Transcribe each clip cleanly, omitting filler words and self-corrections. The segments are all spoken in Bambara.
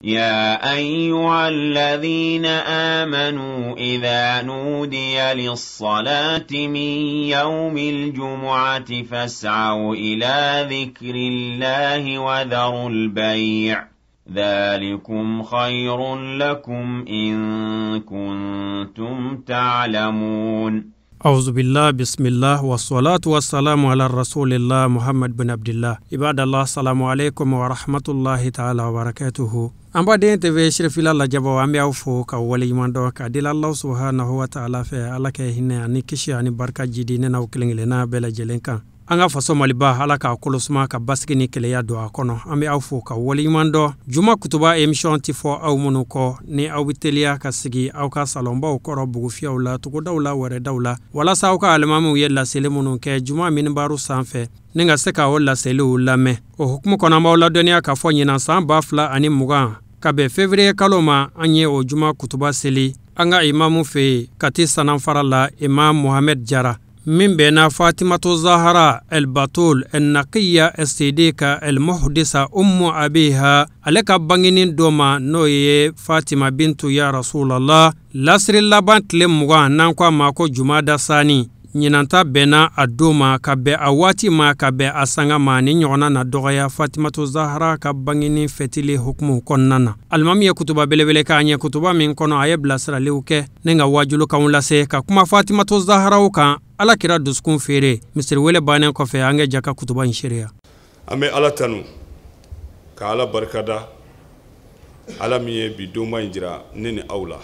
يا أيها الذين آمنوا إذا نودي للصلاة من يوم الجمعة فاسعوا إلى ذكر الله وذروا البيع ذلكم خير لكم إن كنتم تعلمون. أعوذ بالله بسم الله والصلاة والسلام على رسول الله محمد بن عبد الله. عباد الله السلام عليكم ورحمة الله تعالى وبركاته. An baden TV sirifila lajɛbɔ, an bɛ aw fo ka waleɲuman dɔn ka deli Allah subhanahu wa ta'ala fɛ, Ala kɛ hinɛ ani kisi ani barika jidi ne n'aw kelen kelenna bɛɛ lajɛlen kan. An ka faso Maliba, Ala k'a kolosuma ka basigi ni keleya don a kɔnɔ. An bɛ aw fo ka waleɲuman dɔn. Juma kutuba émission ti fɔ aw minnu kɔ ni aw bɛ teliya ka sigi aw ka salonbaw kɔrɔ, bugufiyɛw la, togodaw la, wɛrɛdaw la, walasa aw ka alimamiw ye laseli minnu kɛ juma minibaaru sanfɛ ni ka se ka o laseliw lamɛn. O hukumu kɔnɔ, an b'aw ladɔnniya k'a fɔ ɲinan san 2020 ka bɛn février kalo ma, an ye o juma kutuba seli an ka imamu fɛ yen Kati Sananfara la, Imam Mohamed Jara, min bɛnna Fatimatu Zahara El Batul El Naqiya El Sidika El Muhdisa Ummu Abiha ale ka bangeni dɔ ma, n'o ye Fatima Bintu ya Rasulallah, lasiri laban tile 20, n'an ko a ma ko Jumada Sani. Ɲinanta bɛnna a don ma, ka bɛn a waati ma, ka bɛn a sanga ma. Ni ɲɔgɔnna na dɔgɔya Fatimatu Zahara ka bangeni fɛtili hukumu kɔnɔna na, alimami ye kutuba belebele k'a ɲɛ, kutuba min kɔnɔ a ye bilasiraliw kɛ ni ka wajulukanw lase ka kuma Fatimatu Zaharaw kan, Ala kira dusukun feere. Misiri wele bannen kɔfɛ, an ka jɛ ka kutuba in seereya. An bɛ Ala tanu ka Ala barikada, Ala min ye bi donba in jira ne ni aw la.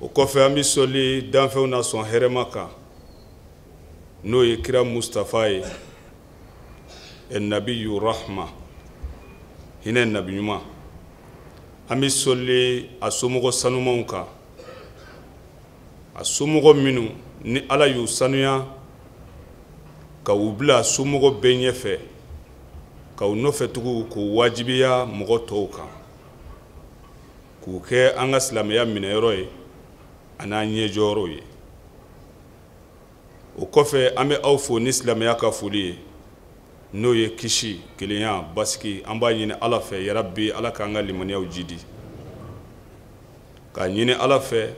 O kɔfɛ, an bɛ sɔli danfɛnw na sɔn hɛrɛma kan, n'o ye kira Mustafa ye, nabiyu rahma, hinɛ nabi ɲuman. An bɛ sɔli a somɔgɔ sanumanw kan, a somɔgɔ minnu ni Ala y'u sanuya ka u bila somɔgɔ bɛɛ ɲɛfɛ, ka u nɔfɛ tugu k'u wajibiya mɔgɔ tɔw kan, k'u kɛ an ka silamɛya minɛyɔrɔ ye a n'an ɲɛjɔyɔrɔw ye. O kɔfɛ, an bɛ aw fo ni silamɛya ka foli ye, n'o ye kisi, kelenya, basigi. An b'a ɲini Ala fɛ, yarabi, Ala k'an ka limaniyaw jidi, k'a ɲini Ala fɛ,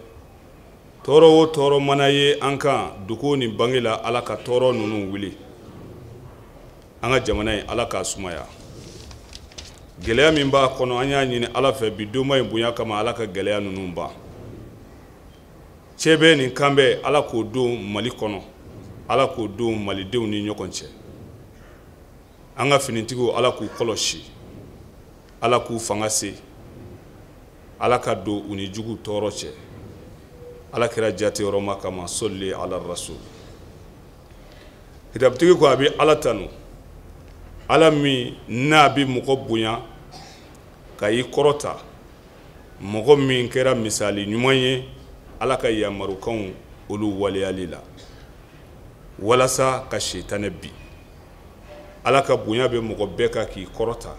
tɔɔrɔ o tɔɔrɔ mana ye an kan dugu ni bange la, Ala ka tɔɔrɔ ninnu wuli. An ka jamana in, Ala k'a sumaya. Gɛlɛya min b'a kɔnɔ, an y'a ɲini Ala fɛ bi donba in bonya kama, Ala ka gɛlɛya ninnu ban. Cɛ bɛ nin kan bɛɛ, Ala k'o don Mali kɔnɔ, Ala k'o don malidenw ni ɲɔgɔn cɛ. An ka finitigiw, Ala k'u kɔlɔsi, Ala k'u fanga se, Ala ka don u ni jugu tɔɔrɔ cɛ, Ala kɛra jate yɔrɔma kama. Sɔli ala rasul. Kitabutigi ko a bɛ Ala tanu, Ala min n'a bɛ mɔgɔ bonya ka i kɔrɔta, mɔgɔ min kɛra misali ɲuman ye Ala ka yamarukanw olu waleyali la walasa ka sitanɛ bi. Ala ka bonya bɛ mɔgɔ bɛɛ kan k'i kɔrɔta.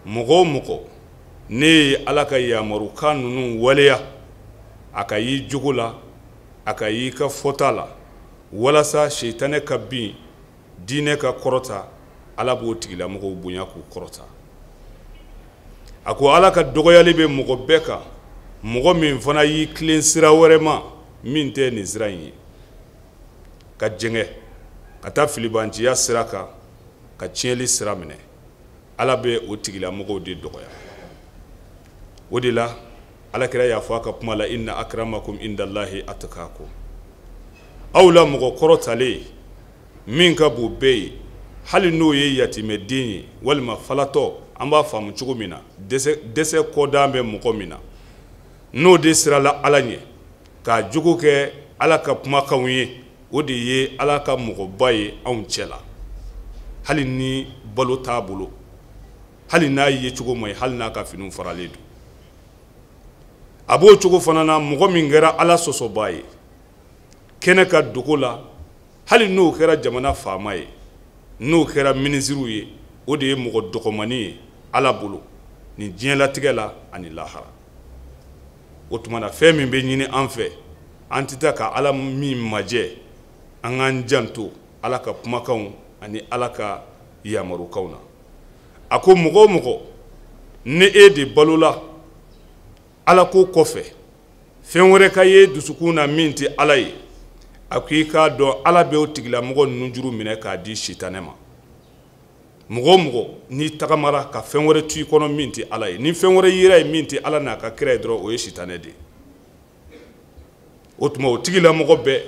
Mɔgɔ o mɔgɔ ne ye Ala ka yamarukan ninnu waleya, a ka y'i jogo la, a ka y'i ka fɔta la, walasa sitanɛ ka bin, diinɛ ka kɔrɔta, Ala b'o tigilamɔgɔw bonya k'u kɔrɔta. A ko Ala ka dɔgɔyali bɛ mɔgɔ bɛɛ kan, mɔgɔ min fana y'i tilen sira wɛrɛ ma min tɛ nin sira in ye, ka jɛngɛ ka taa filibanciya sira kan, ka tiɲɛli sira minɛ, Ala bɛ o tigilamɔgɔw de dɔgɔya. O de la Ala kira y'a fɔ a ka kuma la: inna akramakum indallahi atqakum. Aw la mɔgɔ kɔrɔtalen min ka bon bɛɛ ye, hali n'o ye yatimɛden ye walima falatɔ, an b'a faamu cogo min na, dɛsɛ kɔdan bɛ mɔgɔ min na, n'o de sirala Ala ɲɛ k'a jogo kɛ Ala ka kumakanw ye, o de ye Ala ka mɔgɔba ye anw cɛ la. Hali ni balo t'a bolo, hali n'a ye cogo ma ye, hali n'a ka finiw faralen don, a b'o cogo fana na. Mɔgɔ min kɛra Ala sɔsɔbaa ye kɛnɛ ka dogo la, hali n'o kɛra jamana faama ye, n'o kɛra minisiriw ye, o de ye mɔgɔ dɔgɔmani ye Ala bolo nin diɲɛlatigɛ la ani lahara. O tuma na, fɛn min bɛ ɲini an fɛ, an tɛ taa ka Ala min majɛ, an k'an janto Ala ka kumakanw ani Ala ka yamarukanw na. A ko mɔgɔ o mɔgɔ Ni e de balola Ala ko kɔfɛ, fɛn wɛrɛ ka ye dusukun na min tɛ Ala ye, a ko i k'a dɔn Ala bɛ o tigilamɔgɔ nunjuru minɛ k'a di sitanɛ ma. Mɔgɔ o mɔgɔ n'i tagamara ka fɛn wɛrɛ to i kɔnɔ min tɛ Ala ye, ni fɛn wɛrɛ yera ye min tɛ Ala n'a ka kira ye dɔrɔn, o ye sitanɛ de ye. O tuma o tigilamɔgɔ bɛɛ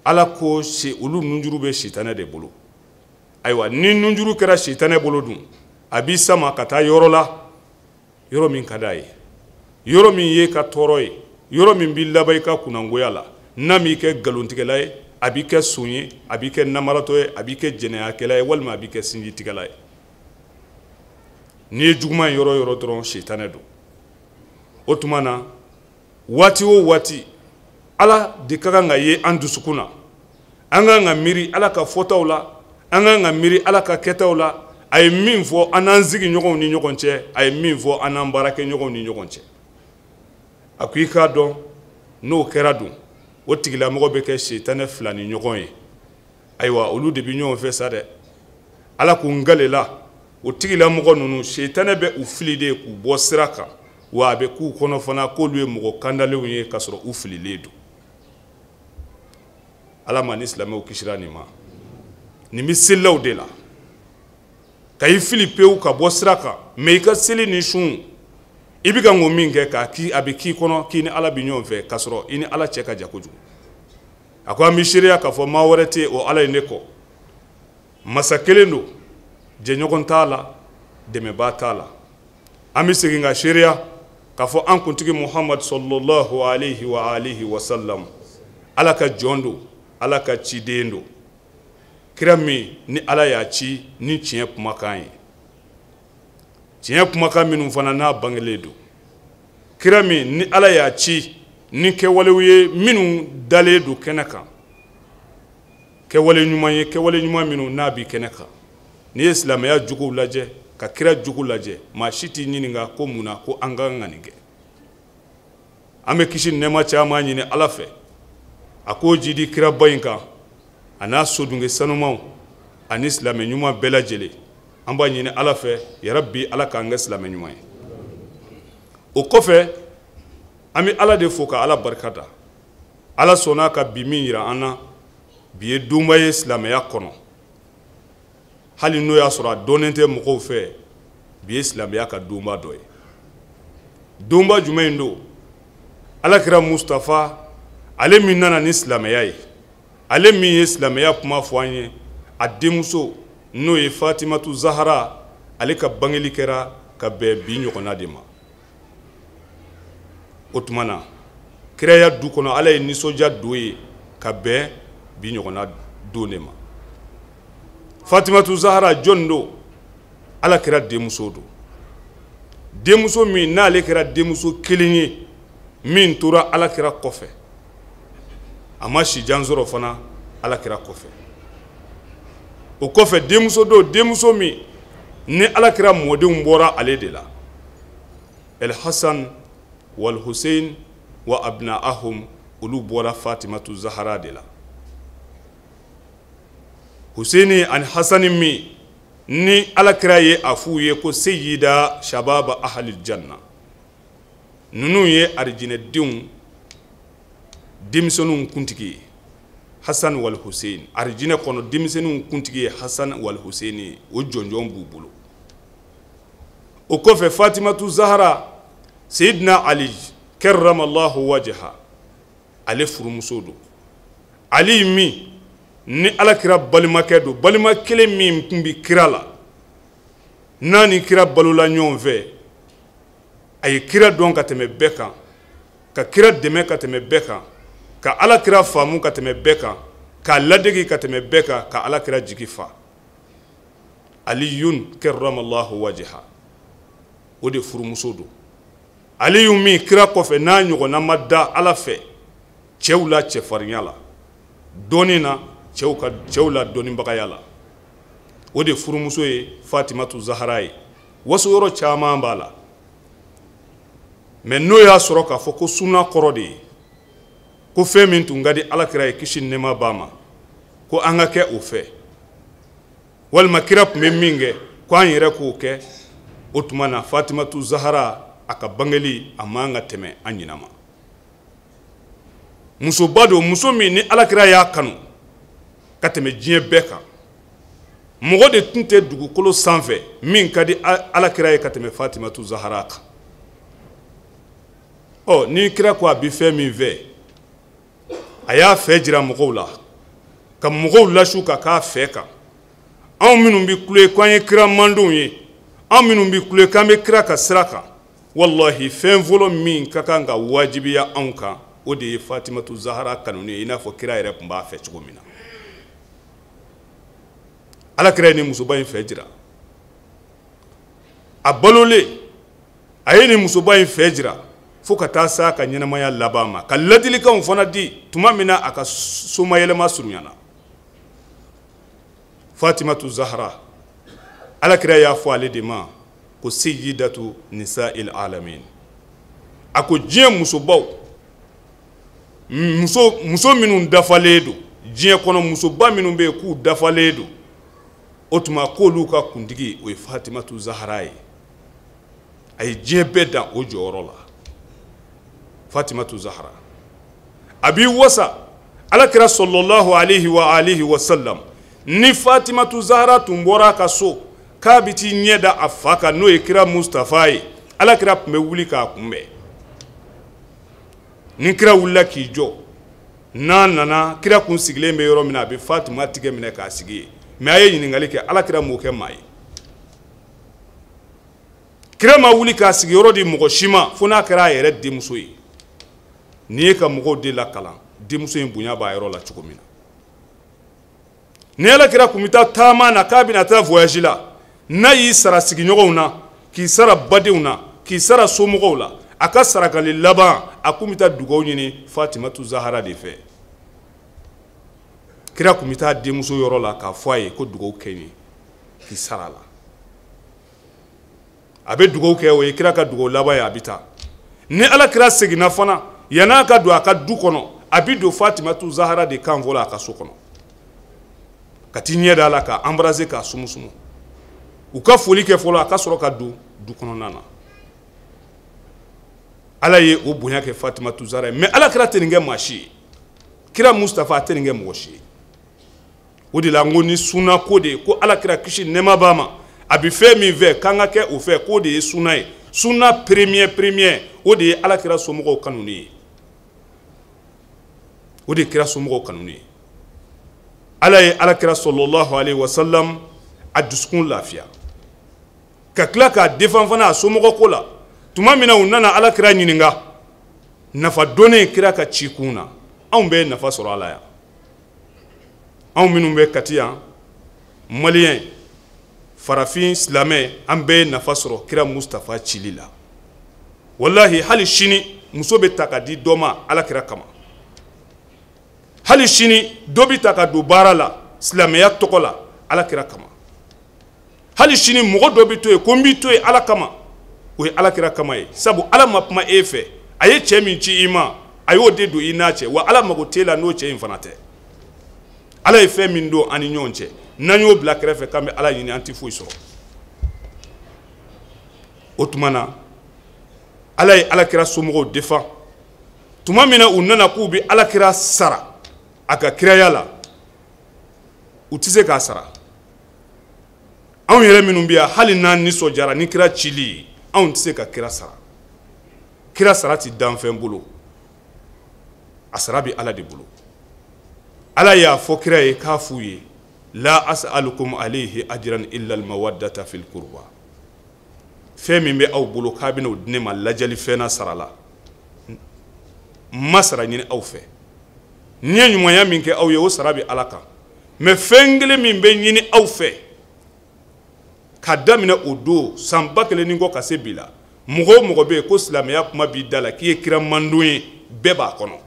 Ala ko se olu nunjuru bɛ sitanɛ de bolo. Ayiwa, ni nunjuru kɛra sitanɛ bolo dun, a b'i sama ka taa yɔrɔ la, yɔrɔ min ka d'a ye, yɔrɔ min ye ka tɔɔrɔ ye, yɔrɔ min b'i laban i ka kunnangoya la. N'a m'i kɛ nkalontigɛla ye, a b'i kɛ son ye, a b'i kɛ namaratɔ ye, a b'i kɛ jɛnɛyakɛla ye, walima a b'i kɛ sinjitigɛla ye. N'i ye juguman yɔrɔ yɔrɔ dɔrɔn, sitanɛ don. O tuma na waati o waati Ala de ka kan ka ye an dusukun na. An ka kan ka miiri Ala ka fɔtaw la, an ka kan ka miiri Ala ka kɛtaw la. A ye min fɔ an n'an sigiɲɔgɔnw ni ɲɔgɔn cɛ, a ye min fɔ an n'an baarakɛɲɔgɔnw ni ɲɔgɔn cɛ. A ko i k'a dɔn n'o kɛra dun, o tigilamɔgɔ bɛ kɛ sitanɛ fila ni ɲɔgɔn ye. Ayiwa, olu de bɛ ɲɔgɔn fɛ sa dɛ. Ala ko n kalela o tigilamɔgɔ ninnu, sitanɛ bɛ u fili de k'u bɔ sira kan, wa a bɛ k'u kɔnɔ fana k'olu ye mɔgɔ kandalenw ye k'a sɔrɔ u fililen don. Ala ma ni silamɛw kisira nin ma. Nin bɛ selilaw de la, ka i fili pewu ka bɔ sira kan, mais i ka seli ni sun, i bɛ ka ŋo min kɛ k'a k'i, a bɛ k'i kɔnɔ k'i ni Ala bɛ ɲɔgɔn fɛ, k'a sɔrɔ i ni Ala cɛ ka jan kojugu. A ko an bɛ seereya k'a fɔ maa wɛrɛ tɛ o Ala ye ne kɔ. Masa kelen don, jɛɲɔgɔn t'a la, dɛmɛbaa t'a la. An bɛ segin ka seereya k'a fɔ an kuntigi Muhamadu sallallahu alaihi wa alihi wa sallam, Ala ka jɔn don, Ala ka ciden don, kira min ni Ala y'a ci ni tiɲɛ kumakan ye, tiɲɛ kumakan minnu fana n'a bangelen don, kira min ni Ala y'a ci ni kɛwalew ye minnu dalen don kɛnɛ kan, kɛwale ɲuman ye, kɛwale ɲuman minnu n'a bi kɛnɛ kan. N'i ye silamɛya jogow lajɛ ka kira jogo lajɛ, maa si t'i ɲininka ko mun na ko an ka kan ka nin kɛ. An bɛ kisi nɛɛma caman ɲini Ala fɛ, a k'o jidi kiraba in kan, a n'a sodunke sanumanw ani silamɛ ɲuman bɛɛ lajɛlen. An b'a ɲini Ala fɛ, yarabi Ala k'an kɛ silamɛ ɲuman ye. O kɔfɛ an bɛ Ala de fo ka Ala barika da. Ala sɔnna ka bi min yira an na, bi ye donba ye silamɛya kɔnɔ. Hali n'o y'a sɔrɔ a dɔnnen tɛ mɔgɔw fɛ, bi ye silamɛya ka donba dɔ ye. Donba jumɛn in don? Alakira Mustafa, ale min nana ni silamɛya ye, ale min ye silamɛya kuma fɔ an ye, a denmuso n'o ye Fatimatu Zahara, ale ka bangeli kɛra ka bɛn bi ɲɔgɔnna de ma. O tuma na kiraya du kɔnɔ, Ala ye nisɔndiya don ye ka bɛn bi ɲɔgɔnna don de ma. Fatimatu Zahara jɔn don? Ala kira denmuso don. Denmuso min n'ale kɛra denmuso kelen ye min tora Ala kira kɔfɛ, a ma sijan sɔrɔ fana Ala kira kɔfɛ. O kɔfɛ denmuso don, denmuso min ni Ala kira mɔdenw bɔra ale de la, El Hasan wal Hussein wa abnaahum, olu bɔra Fatimatu Zahara de la. Hussein ani Hasani min ni Ala kira ye a f'u ye ko seyida shababa ahlil janna, ninnu ye arijinɛdenw denmisɛnninw kuntigi ye. Hasan wal Hussein, arijinɛ kɔnɔ denmisɛnninw kuntigi ye Hasan wal Hussein ye, o jɔnjɔn b'u bolo. O kɔfɛ Fatimatu Zahara, Seyidina Ali karramallahu wajha, ale furumuso don. Ali min ni Ala kira balimakɛ don, balima kelen min tun bɛ kira la, n'a ni kira balola ɲɔgɔn fɛ, a ye kira dɔn ka tɛmɛ bɛɛ kan, ka kira dɛmɛ ka tɛmɛ bɛɛ kan, ka Ala kira faamu ka tɛmɛ bɛɛ kan, k'a ladege ka tɛmɛ bɛɛ kan, ka Ala kira jigi fa. Aliyun karramallahu wajha, o de furumuso don. Aliyu min kira kɔfɛ n'a ɲɔgɔnna ma da Ala fɛ cɛw la cɛfarinya la, dɔnni na, cɛw la dɔnnibagaya la, o de furumuso ye Fatimatu Zahara ye. Waso yɔrɔ caman b'a la, mais n'o y'a sɔrɔ k'a fɔ ko sunna kɔrɔ de ye ko fɛn min tun ka di Ala kira ye kisi ni nɛɛma b'a ma, ko an ka kɛ o fɛ, walima kira tun bɛ min kɛ ko an yɛrɛ k'o kɛ, O tuma na Fatimatu Zahara a ka bangeli a man ka tɛmɛ an ɲina ma. Musoba don, muso min ni alakira y'a kanu ka tɛmɛ diɲɛ bɛɛ kan. Mɔgɔ de tun tɛ dugukolo sanfɛ min ka di alakira ye ka tɛmɛ Fatimatu Zahara kan. Ɔ ni kira ko a bɛ fɛn min fɛ, a y'a fɛ jira mɔgɔw la, ka mɔgɔw lasu ka k'a fɛ kan. Anw minnu bɛ kule k'an ye kira mandenw ye, anw minnu bɛ kule k'an bɛ kira ka sira kan, walahi fɛn fɔlɔ min ka kan ka wajibiya anw kan, o de ye Fatimatu Zahara kanuni ye, i n'a fɔ kira yɛrɛ tun b'a fɛ cogo min na. Ala kira ye nin musoba in fɛ jira. A balolen, a ye nin musoba in fɛ jira fo ka taa s'a ka ɲɛnamaya laban ma, ka ladilikanw fana di tuma min na a ka somayɛlɛma surunyana. Fatimatu Zahara, ala kira y'a fɔ ale de ma ko sayyidatu nisa'il alamin. A ko diɲɛ musobaw, muso minnu dafalen don diɲɛ kɔnɔ, musoba minnu bɛ yen k'u dafalen don, o tuma k'olu ka kuntigi o ye Fatimatu Zahara ye. A ye diɲɛ bɛɛ dan o jɔyɔrɔ la. Fatimatu Zahara a b'i wasa alakira sallallahu alayhi wa alihi wa sallam, ni Fatimatu Zahara tun bɔra a ka so k'a bɛ t'i ɲɛ da a fa kan, n'o ye kira Mustafa ye, alakira tun bɛ wuli k'a kunbɛn. Ni kira wulila k'i jɔ, n'a nana kira kun sigilen bɛ yɔrɔ min na, a bɛ Fatima tigɛ minɛ k'a sigi yen. Mais a ye ɲininkali kɛ, alakira m'o kɛ maa ye. Kira ma wuli k'a sigiyɔrɔ di mɔgɔ si ma fo n'a kɛra a yɛrɛ denmuso ye. N'i ye ka mɔgɔw de lakalan, denmuso in bonya b'a yɔrɔ la cogo min na. Ni alakira kun bɛ taa taama na k'a bɛna taa voyage la, n'a y'i sara sigiɲɔgɔnw na, k'i sara badenw na, k'i sara somɔgɔw la, a ka sarakali laban a kun bɛ taa dugawu ɲini Fatimatu Zahara de fɛ. Kira kun bɛ taa denmuso yɔrɔ la k'a fɔ a ye ko dugawu kɛ n ye, k'i sara la. A bɛ dugawu kɛ, o ye kira ka dugawu laban ye, a bɛ taa. Ni ala kira seginna fana, yann'a ka don a ka du kɔnɔ, a bɛ don Fatimatu Zahara de kan fɔlɔ a ka so kɔnɔ, ka t'i ɲɛ da a la k'a embrasser, k'a sumusumu. U ka foli kɛ fɔlɔ, a ka sɔrɔ ka don du kɔnɔna na. Ala ye o bonya kɛ Fatimatu Zahara ye. Mais ala kira tɛ nin kɛ maa si ye. Kira Mustafa a tɛ nin kɛ mɔgɔ si ye. O de la n ko ni sunna ko de ye, ko ala kira kisi nɛɛma b'a ma, a bɛ fɛn min fɛ k'an ka kɛ o fɛ, k'o de ye sunna ye. Sunna premier, o de ye ala kira somɔgɔw kanuni ye. O de ye kira somɔgɔw kanuni ye. Ala ye ala kira sallallahu alayhi wa sallam a dusukun lafiya, ka tila k'a defan fana a somɔgɔ ko la. Tuma min na u nana ala kira ɲininka nafa donnen kira ka ci kun na, anw bɛɛ ye nafa sɔrɔ a la yan. Anw minnu bɛ Kati yan, maliyɛn, farafin, silamɛ, an bɛɛ ye nafa sɔrɔ kira Mustafa cili la. Walahi hali sini muso bɛ ta ka di dɔ ma ala kira kama. Hali sini dɔ bɛ ta ka don baara la silamɛya tɔgɔ la ala kira kama. Hali sini mɔgɔ dɔ bɛ to yen ko n b'i to yen ala kama, o ye ala kira kama ye. Sabu ala ma kuma e fɛ, a ye cɛ min ci i ma, a y'o de don i n'a cɛ, wa ala mago t'e la n'o cɛ in fana tɛ. Ala ye fɛn min don an ni ɲɔgɔn cɛ, n'an y'o bila kɛrɛfɛ k'an bɛ ala ɲini, an tɛ foyi sɔrɔ. O tuma na ala ye ala kira somɔgɔw defan. Tuma min na u nana k'u bɛ ala kira sara a ka kiraya la, u tɛ se k'a sara. Anw yɛrɛ minnu bɛ yan, hali n'an nisɔndiyara ni kira cili ye, anw tɛ se ka kira sara. Kira sara tɛ danfɛn bolo, a sara bɛ ala de bolo. Ala y'a fɔ kira ye k'a f'u ye, la as'alukum alayhi ajran illa al-mawaddata fil qurba. Fɛn min bɛ aw bolo k'a bɛna o di ne ma lajali fɛn na sara la, n ma sara ɲini aw fɛ. N ye ɲumanya min kɛ aw ye, o sara bɛ ala kan. Mais fɛn kelen min bɛ ɲini aw fɛ, ka daminɛ o don san 1000 ni kɔ ka se bi la, mɔgɔ o mɔgɔ bɛ yen ko silamɛya kuma b'i da la k'i ye kira mandon ye, bɛɛ b'a kɔnɔ.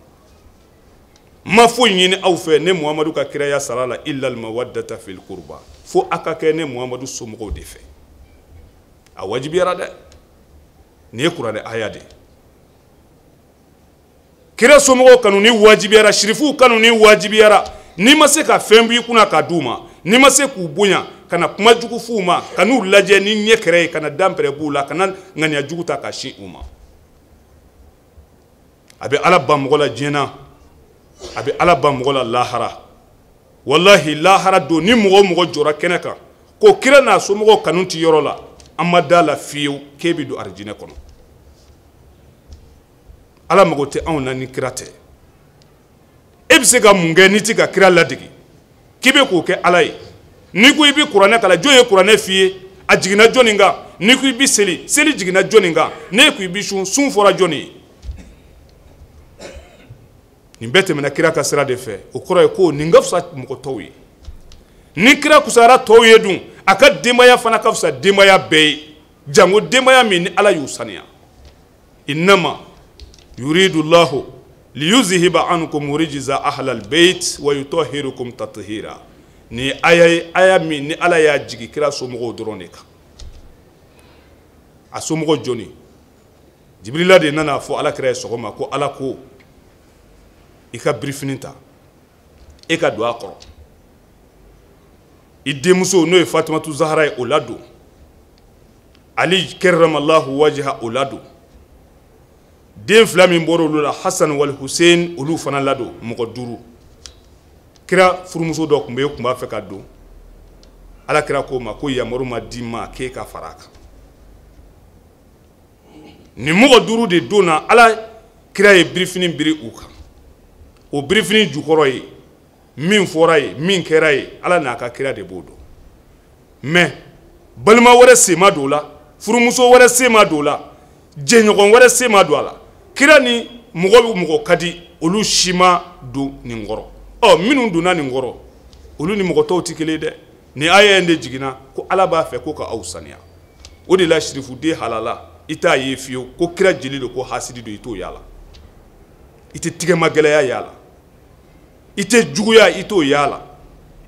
N ma foyi ɲini aw fɛ ne Muhamadu ka kiraya sara la illa al-mawaddata fil qurba, fo a ka kɛ ne Muhamadu somɔgɔw de fɛ. A wajibiyara dɛ, nin ye kuranɛ aya de ye. Kira somɔgɔw kanu ni wajibiyara, sirifuw kanu ni wajibiyara. N'i ma se ka fɛn b'i kunna k'a d'u ma, n'i ma se k'u bonya, kana kuma jugu f'u ma, ka n'u lajɛ ni ɲɛ kɛrɛ ye, kana danpɛrɛ b'u la, kana ŋaniya jugu ta ka sin u ma. A bɛ Ala ban mɔgɔ la diɲɛ na, a bɛ Ala ban mɔgɔ la lahara. Walahi lahara don ni mɔgɔ o mɔgɔ jɔra kɛnɛ kan ko kira n'a somɔgɔw kanu ti yɔrɔ la, an ma da la fiyewu k'e bɛ don arijinɛ kɔnɔ. Ala mago tɛ anw na ni kira tɛ. E bɛ se ka mun kɛ n'i ti ka kira ladege k'i bɛ k'o kɛ Ala ye? N'i ko i bɛ kuranɛ kalan, jɔn ye kuranɛ f'i ye? A jiginna jɔnni kan? N'i ko i bɛ seli, seli jiginna jɔnni kan? N'e ko i bɛ sun, sun fɔra jɔnni ye? Nin bɛɛ tɛmɛna kira ka sira de fɛ. O kɔrɔ ye ko nin ka fisa mɔgɔ tɔw ye. Ni kira kusayara tɔw ye dun, a ka denbaya fana ka fisa denbaya bɛɛ ye, janko denbaya min ni Ala y'u saniya. Innama yuridullahu liyuzhiba ankum rijza ahlal bait wa yutahhirukum tathira. Ni aya ye aya min ni Ala y'a jigi kira somɔgɔw dɔrɔn de kan. A somɔgɔ jɔnni? Jibrila de nana fɔ Ala kira ye sɔgɔma ko Ala ko i ka birifini ta, e ka don a kɔrɔ, i denmuso n'o ye Fatimatu Zahara ye o ladon, Ali karramallahu wajha o ladon, den fila min bɔra olu la Hasan wal Hussein olu fana ladon, mɔgɔ 5. Kira furumuso dɔ tun bɛ yen, tun b'a fɛ ka don, Ala kira k'o ma ko yamaru ma d'i ma k'e ka fara a kan. Nin mɔgɔ 5 de donna, Ala kira ye birifini biri u kan. O birifini jukɔrɔ ye min fɔra ye, min kɛra ye, Ala n'a ka kira de b'o dɔn. Mais balima wɛrɛ sen ma don o la, furumuso wɛrɛ sen ma don o la, jɛɲɔgɔn wɛrɛ sen ma don a la. Kira ni mɔgɔ bɛ mɔgɔ ka di, olu si ma don nin kɔrɔ. Ɔ, minnu donna nin kɔrɔ, olu ni mɔgɔ tɔw tɛ kelen ye dɛ. Nin aya in de jiginna ko Ala b'a fɛ ko ka aw saniya. O de la sirifuden halala, i t'a ye fiyewu ko kira jeli don, ko hasidi don, i t'o y'a la. I tɛ tigɛma gɛlɛya y'a la, i tɛ juguya, i t'o y'a la,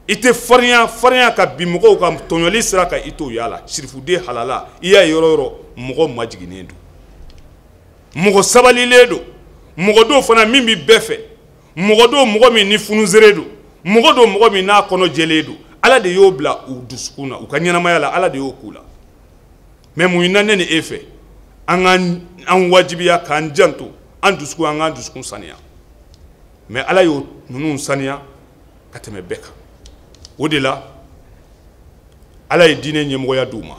i tɛ farinya ka bin mɔgɔw kan tɔɲɔli sira kan, i t'o y'a la. Sirifuden halala, i y'a ye yɔrɔ o yɔrɔ, mɔgɔ majiginnen don, mɔgɔ sabalilen don, mɔgɔ dɔw fana min bɛ bɛɛ fɛ, mɔgɔ dɔw mɔgɔ min ni funusere don, mɔgɔ dɔw mɔgɔ min n'a kɔnɔ jɛlen don. Ala de y'o bila u dusukun na, u ka ɲɛnamaya la, Ala de y'o k'u la. Mais mun na ne ni e fɛ, an ka an wajibiya k'an janto an dusukun, an k'an dusukun saniya. Mais Ala y'o ninnu saniya ka tɛmɛ bɛɛ kan. O de la Ala ye diinɛ ɲɛmɔgɔya d'u ma.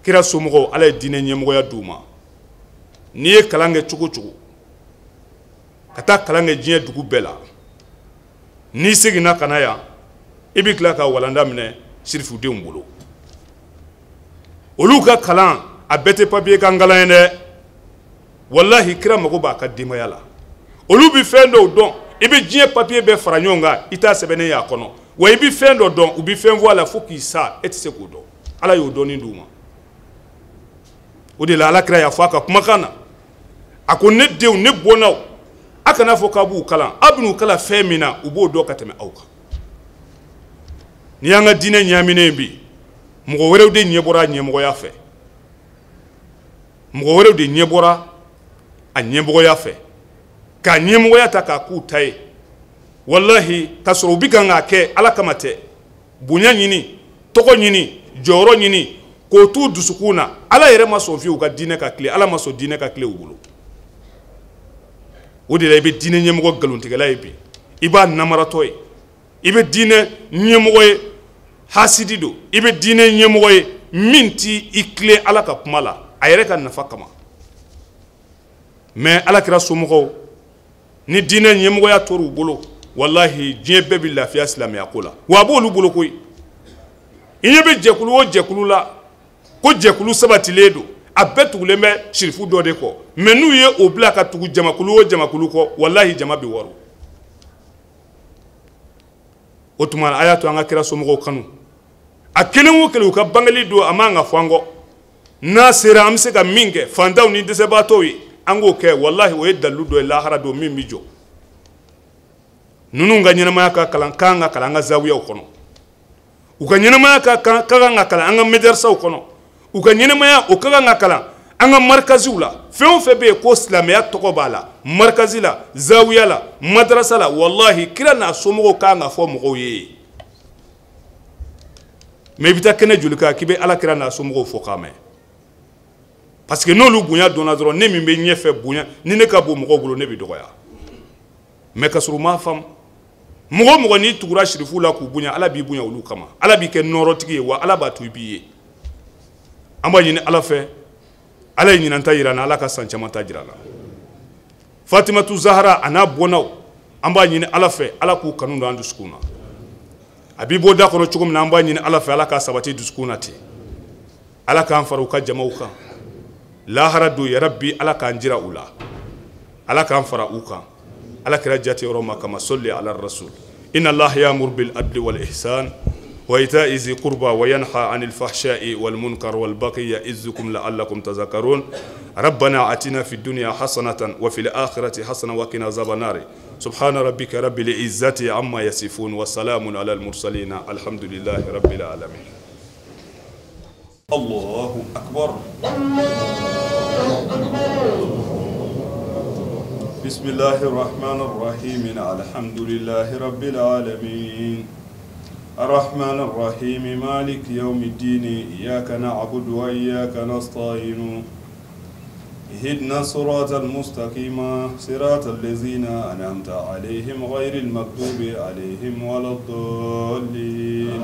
Kira somɔgɔw, Ala ye diinɛ ɲɛmɔgɔya d'u ma. N'i ye kalan kɛ cogo o cogo, ka taa kalan kɛ diɲɛ dugu bɛɛ la, n'i seginna ka na yan, i bɛ tila ka walanda minɛ sirifudenw bolo. Olu ka kalan a bɛɛ tɛ papiye kan kalan ye dɛ. Walahi kira mago b'a ka denbaya la. Olu bɛ fɛn dɔw dɔn, i bɛ diɲɛ papiye bɛɛ fara ɲɔgɔn kan, i t'a sɛbɛnnen y'a kɔnɔ. Wa i bɛ fɛn dɔ dɔn, u bɛ fɛn fɔ a la fo k'i sa, e tɛ se k'o dɔn. Ala y'o dɔnni d'u ma. O de la Ala kira y'a fɔ a ka kumakan na, a ko ne denw, ne bɔnnaw, a kana fɔ k'a b'u kalan, aw bɛn'u kalan fɛn min na, u b'o dɔn ka tɛmɛ aw kan. N'i y'an ka diinɛ ɲaaminen bi, mɔgɔ wɛrɛw de ɲɛ bɔra a ɲɛmɔgɔya fɛ. Mɔgɔ wɛrɛw de ɲɛ bɔra a ɲɛmɔgɔya fɛ, k'a ɲɛmɔgɔya ta k'a k'u ta ye. Walahi, k'a sɔrɔ u bɛ kan k'a kɛ Ala kama tɛ. Bonya ɲini, tɔgɔ ɲini, jɔyɔrɔ ɲini, k'o t'u dusukun na. Ala yɛrɛ ma sɔn fiyewu u ka diinɛ ka tile, Ala ma sɔn diinɛ ka tile u bolo. O de la i bɛ diinɛ ɲɛmɔgɔ nkalontigɛla ye bi, i b'a namaratɔ ye, i bɛ diinɛ ɲɛmɔgɔ ye hasidi don, i bɛ diinɛ ɲɛmɔgɔ ye min t'i i tilen Ala ka kuma la, a yɛrɛ ka nafa kama. Mais Ala kira somɔgɔw ni diinɛ ɲɛmɔgɔya tor'u bolo, walahi diɲɛ bɛɛ bɛ lafiya silamɛya ko la. Wa a b'olu bolo koyi. I ɲɛ bɛ jɛkulu o jɛkulu la ko jɛkulu sabatilen don, a bɛɛ tugulen bɛ sirifu dɔ de kɔ. Mais n'u ye o bila ka tugu jamakulu o jamakulu kɔ, walahi jama bɛ wɔrɔ. O tuma a y'a to an ka kira somɔgɔw kanu. A kelen o kelen u ka bangeli don, a man ka fɔ an kɔ. N'a sera an bɛ se ka min kɛ fantanw ni dɛsɛbaatɔw ye, an k'o kɛ. Walahi o ye dalilu dɔ ye lahara don min bɛ jɔ. Ninnu ka ɲɛnamaya ka kalan kan ka kalan an ka zawiyaw kɔnɔ. U ka ɲɛnamaya ka kan ka kalan an ka medarisaw kɔnɔ. U ka ɲɛnamaya o ka kan ka kalan an ka marikaziw la. Fɛn o fɛn bɛ yen ko silamɛya tɔgɔ b'a la, marikazi la, zawiya la, madarasa la, walahi kira n'a somɔgɔw kan ka fɔ mɔgɔw ye. Mais i bɛ taa kɛnɛ joli kan k'i bɛ ala kira n'a somɔgɔw fɔ k'a mɛn? Parce que n'olu bonya dɔnna dɔrɔn, ne min bɛ ɲɛfɛ bonya ni ne ka bon mɔgɔw bolo, ne bɛ dɔgɔya. Mais ka sɔrɔ u m'a faamu. Mɔgɔ o mɔgɔ n'i tugura sirifu la k'u bonya, ala b'i bonya olu kama, ala b'i kɛ nɔɔrɔtigi ye, wa ala b'a to i b'i ye. An b'a ɲini ala fɛ, ala ye ɲinan ta yira n na, ala ka san caman ta jira n na. Fatimatu Zahara a n'a bɔnnaw, an b'a ɲini ala fɛ, ala k'u kanu don an dusukun na. A b'i bɔ da kɔnɔ cogo min na, an b'a ɲini ala fɛ, ala k'a sabati dusukun na ten. Ala k'an fara u ka jamaw kan lahara don, yarabi ala k'an jira u la, ala k'an fara u kan. Ala kira jate yɔrɔ ma kama sɔli ala rasul. Inna allaha ya'muru bil adli wal ihsan wa ita'i zi qurba wa yanha 'anil fahsha'i wal munkar wal baghi ya'izukum la'allakum tadhakkarun. Rabbana atina fid dunya hasanatan wa fil akhirati hasanatan wa qina azaban nar. Subhana rabbika rabbil izzati amma yasifun wa salamun alal mursalin. Alhamdulillahi rabbil alamin. Allahu akbar. Allahu akbar. بسم الله الرحمن الرحيم. الحمد لله رب العالمين الرحمن الرحيم مالك يوم الدين إياك نعبد وإياك نستعين اهدنا الصراط المستقيم صراط الذين أنعمت عليهم غير المغضوب عليهم ولا الضالين.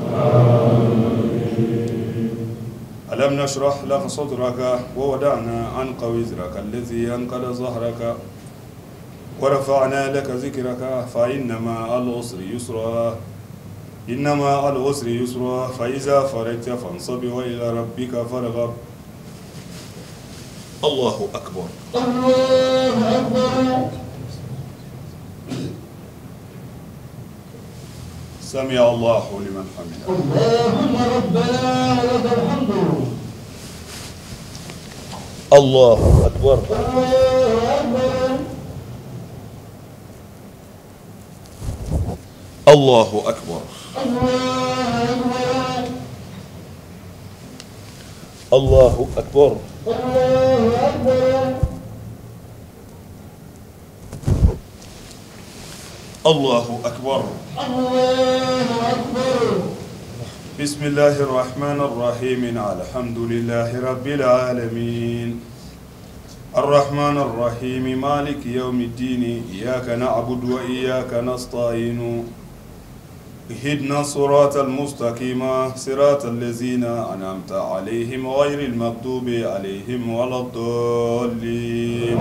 ألم نشرح لك صدرك ووضعنا عنك وزرك الذي أنقض ظهرك ورفعنا لك ذكرك فإن مع العسر يسرا إن مع العسر يسرا فإذا فرغت فانصب وإلى ربك فارغب. الله أكبر. الله أكبر. سمع الله لمن حمده. اللهم ربنا ولك الحمد. الله أكبر. الله أكبر. الله أكبر. الله أكبر. الله أكبر. الله أكبر. بسم الله الرحمن الرحيم. الحمد لله رب العالمين الرحمن الرحيم مالك يوم الدين إياك نعبد وإياك نستعين اهدنا الصراط المستقيم صراط الذين أنعمت عليهم غير المغضوب عليهم ولا الضالين.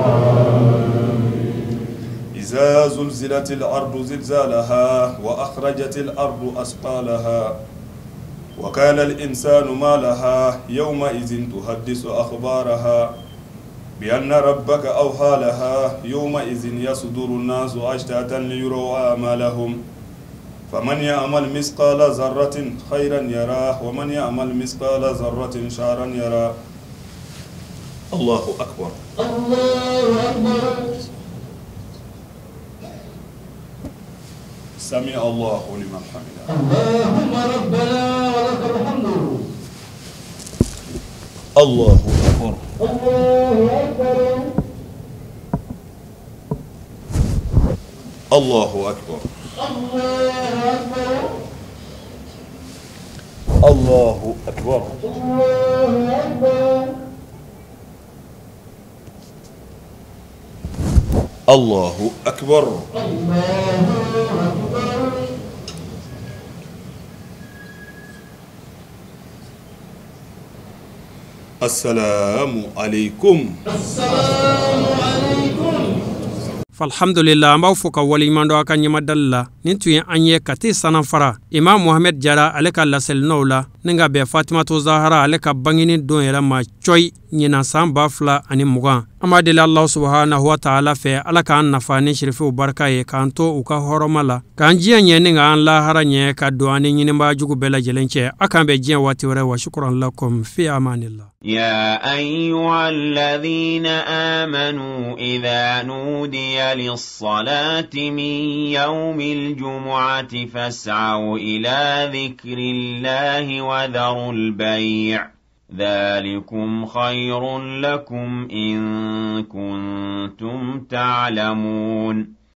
إذا زلزلت الأرض زلزالها وأخرجت الأرض أثقالها وقال الإنسان ما لها يومئذ تحدث أخبارها بأن ربك أوحى لها يومئذ يصدر الناس أشتاتا ليروا أعمالهم فمن يعمل مثقال ذرة خيرا يراه ومن يعمل مثقال ذرة شرا يراه. الله أكبر. الله أكبر. سمع الله لمن حمده. اللهم ربنا ولك الحمد. الله أكبر. الله أكبر. الله أكبر. الله أكبر. الله أكبر. الله أكبر. الله أكبر. الله أكبر. السلام عليكم. السلام عليكم. Alhamdulillah, an b'aw fo ka waleɲuman dɔn a ka ɲɛmadali la. Nin tun ye an ye Kati Sanafara Imam Mohamed Jara ale ka laselinaw la ni ka bɛn Fatimatu Zahara ale ka bangeni don yɛrɛ ma cɔyi ɲinan san 2020. An b'a deli Alahu subahanahu wa taala fɛ, ala k'an nafa ni sirifiw barika ye, k'an to u ka hɔrɔma la, k'an diɲɛ ɲɛ ni k'an lahara ɲɛ, ka don an ni ɲinibaa jugu bɛɛ lajɛlen cɛ. A k'an bɛn diɲɛ waati wɛrɛ. Wa shukran lakum fi amanillah. يا أيها الذين آمنوا إذا نودي للصلاة من يوم الجمعة فاسعوا إلى ذكر الله وذروا البيع ذلكم خير لكم إن كنتم تعلمون.